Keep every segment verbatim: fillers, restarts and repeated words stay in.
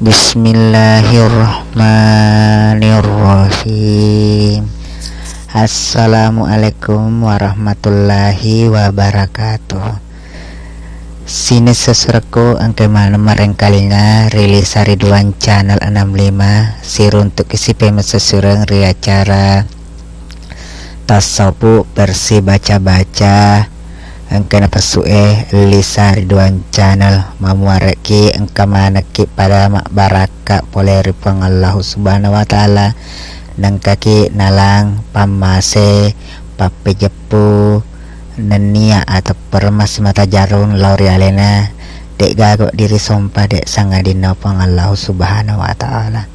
Bismillahirrahmanirrahim. Assalamualaikum warahmatullahi wabarakatuh. Sining sessurekku, engka maneng marengkalinga ri Lisa Ridwan Channel enam lima, siruntuk isi pemessesureng ri acara Tasawuf versi baca-baca, engka napessu'e Lisa Ridwan Channel. Mamuarekki engka manekki pada mabbarakka pole ri Puang Allahu Subhanahu wa Ta'ala, nengkaki nalang pammase, pappejeppu, nennia ateppereng massimata jarung lao ri alena, de'gaga diri sompa de' sangadinna Puang Allahu Subhanahu wa Ta'ala.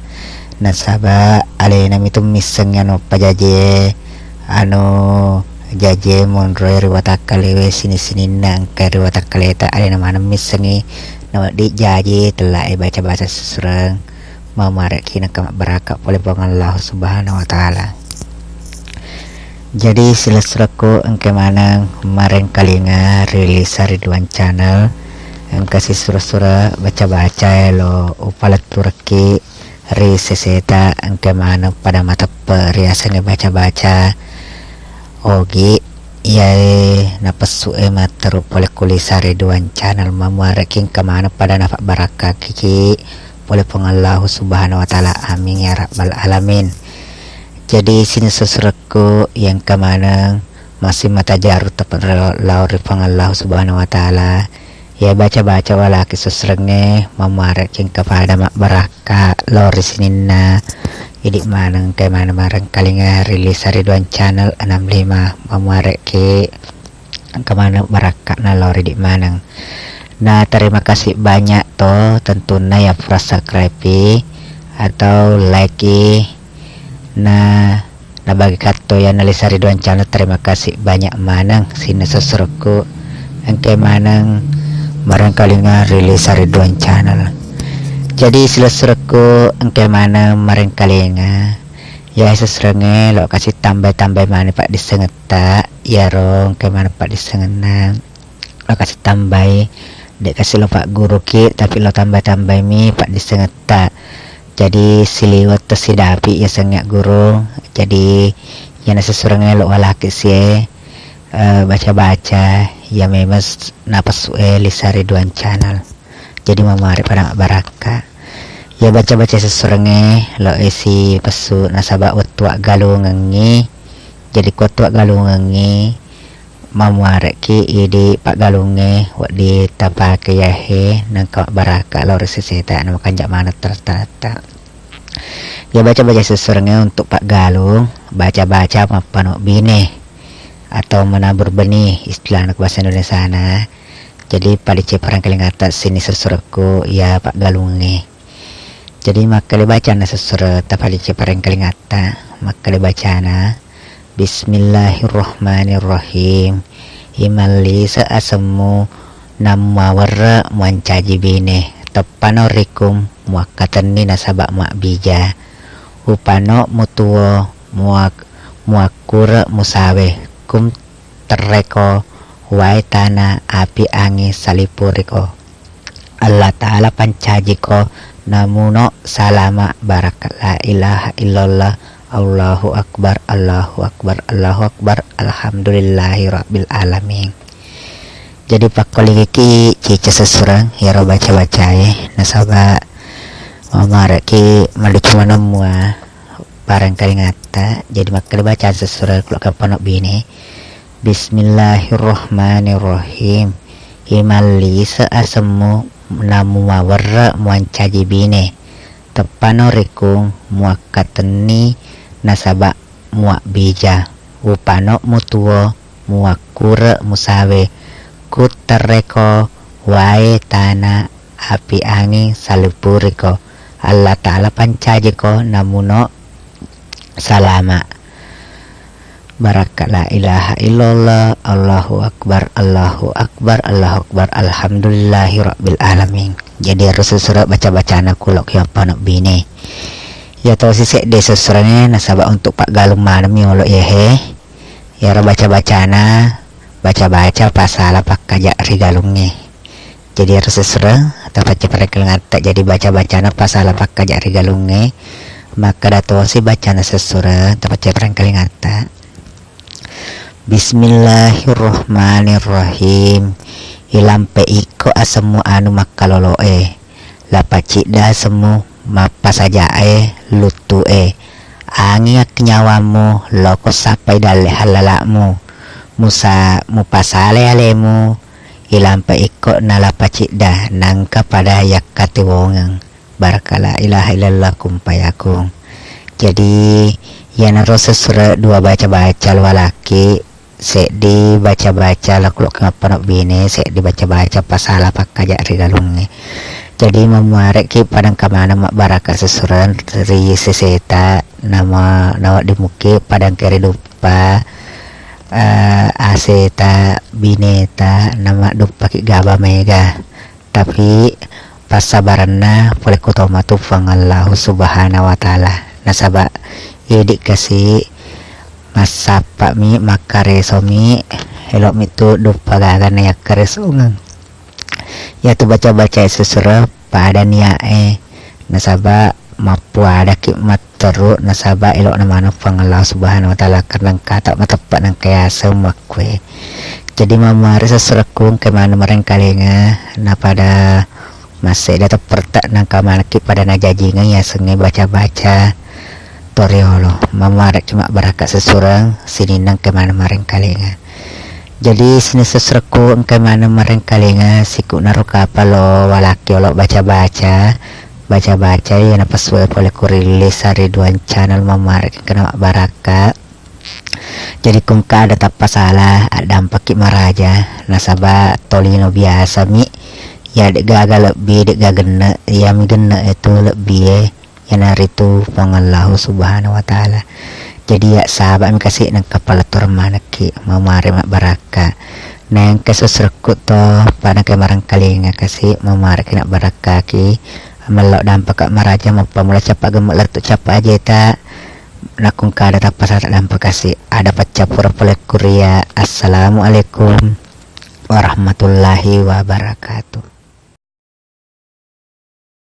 Nasaba alena mitu missengngi anu pajajie, anu jajie monroe ri watakkalewe, sini-sininna engka ri watakkaleta alena maneng missengngi, nawedding jaji tellae baca-baca sessureng. Mamuarekki engka mabbarakka pole Puang Allahu Subhanahu wa Ta'ala. Jadi silessurekku, engka maneng marengkalinga ri Lisa Ridwan Channel, engka sisure-sure baca-baca elo upaletturekki ri seseta, engka maneng pada mateppe riasengnge baca-baca ogi, iyae napessu'e matteru pole ku Lisa Ridwan Channel. Mamuarekki engka maneng pada nafabbarakkakiki pole Puang Allahu Subhanahu wa Ta'ala. Amin ya rabbal alamin. Jadi sining sessurekku, iya engka maneng massimata jarung teppa lao ri Puang Allahu Subhanahu wa Ta'ala. Iya baca-baca walaki sessurengnge, mamuarekki engka pada mabbarakka lao ri sininna. Idi maneng engka maneng marengkalinga ri Lisa Ridwan Channel enam lima, mamuarekki engka maneng barakka'na lao ri idi maneng. Nah, terima kasih banyak to tentunna ya pura subscribe i atau like i. Nah, nabagi katto ya na Lisa Ridwan Channel, terima kasih banyak maneng sining sessurekku, engka maneng marengkalinga ri Lisa Ridwan Channel. Jadi silessurekku, engka maneng marengkalinga. Ya sessurengnge lo kasi tambai-tambai maneng paddissengetta, iyaro engka maneng paddissengenna. Lo kasi tambai, de' kasi lo pagguruki, tapi lo tambai-tambaimi paddissengetta. Jadi siliweng to sidapi yasengnge guru. Jadi iyana sessurengnge lo walaki sie, eh, baca-baca, iya memang s-, napessu'e Lisa Ridwan Channel. Jadi mamuare pada mabbarakka. Iya baca-baca sessurengnge lo esi pessu nasaba wettu aggalungengngi. Jadi ko wettu aggalungengngi, mamuarekki idi paggalungnge wedding tapake yahe, nengka mabbarakka lao ri seseta, na makanja maneng taratta-ratta. Iya baca-baca sessurengnge untuk paggalung, baca-baca mappano bine atau menabur benih istilahna ku bahasa Indonesiana. Jadi paliceng parengkalingatta sining sessurekku iya paggalungnge. Jadi makkeda bacana sessure tapaliceng parengkalingatta, makkeda bacana, Bismillahirrahmanirrahim. Imallise asemmu, nammawerre muancaji bine, teppano rikung muakkatenni nasaba mabbija. Upano mutuo muak-, muakkure musawe, kum terreko wae tana api anging salipuriko. Allah Ta'ala pancajiko namuno salama, barakka la ilaha illallah, Allahu Akbar, Allahu Akbar, Allahu Akbar, Alhamdulillahi Rabbil Alamin. Jadi pakkoligiki cica sessureng iyaro baca-bacae, nasaba mamareki malucu maneng mua parengkalingatta. Jadi makkeda baca sessureng lo kappano bine. Bismillahirrahmanirrahim. Imallise asemmu namumawerre muancaji bine. Teppano rikung muakkatenni nasaba muabbija. Upano mutuo muakkure musawe. Kutterreko wae tana api anging salipuriko. Allah Ta'ala pancajiko namuno salama. Barakka la ilaha illallah, Allahu Akbar, Allahu Akbar, Allahu Akbar, Alhamdulillahi Rabbil Alamin. Jadi harus sessureng baca-bacana kulo ki mappano bine. Iya tosi sedde sessurengnge nasaba untuk paggalung maneng mi olo iyahe. Iyaro baca-bacana, baca-baca pasala pakkaja ri galungnge. Jadi harus sessureng Tapaccapareng kalingatta. Jadi baca-bacana pasala pakkaja ri galungnge. Makkeda tosi bacana sessureng, tapaccapareng kalingatta. Bismillahirrahmanirrahim. Ilampe ikko asemmu anu makkaloloe. Lapacidda asemmu mappasajae luttue. Angi akkinyawammu loko sappai dalle hallala'mu. Musa-, mupasale alemu. Ilampe ikko nalapacidda nangka pada yakkatiwongeng. Baraka la ilaha illallah kun fayakun. Jadi, iyanaro sessureng dua baca-baca lo walakki, seddi baca-baca lokolokke mappano bine, seddi baca-baca pasala pakkaja ri galungnge. Jadi, mamuarekki padangka maneng mabbaraka sessureng ri seseta, nama, nawedding muki padangka ri duppa, eh, aseta, bineta, namadduppaki gaba maega. Tapi passabarenna pole ku tomatu Puang Allahu Subhanahu wa Ta'ala. Nasaba idi kasi massappami, makkaresomi, elo'mi tu duppa gaga na yakkaresongeng. Yatu baca-baca sessureng pada niae. Nasaba mappuadaki matteru, nasaba elo'na maneng Puang Allah Subhanahu wa Ta'ala, karena engkata mateppe nengka yaseng makkue. Jadi, mamuare sessurekku engka maneng marengkalinga, napada massedda tepperta nengka manekki pada najajingeng yasengnge baca-baca toriolo. Mamuareki mabbaraka sessureng sininna engka maneng marengkalinga. Jadi, sining sessurekku engka maneng marengkalinga, sikuknaro kapang lo walakki olo baca-baca. Baca-baca iya napassuai pole ku ri Lisa Ridwan Channel, mamuareki engkana mabbaraka. Jadi, ku engka ada tappasala, addampaki maraja, nasaba tolino biasami. Iya de'gaga lebbi, de'gaga genne, iyami genne itu lebbie, iyanaritu Puang Allahu Subhanahu wa Ta'ala. Jadi, iya sabami kasi nengka palettureng manekki, mamuare mabbaraka. Naengka sessurekku to, pada engka marengkalinga kasi, mamuareki nabbarakkaki. Mello dampaka maraja, mappamula cappa gemme lettu cappa ajeta. Nakku engka ada tappasala, taddampakasi. Ada paccappureng pole kuria. Assalamualaikum warahmatullahi wabarakatuh.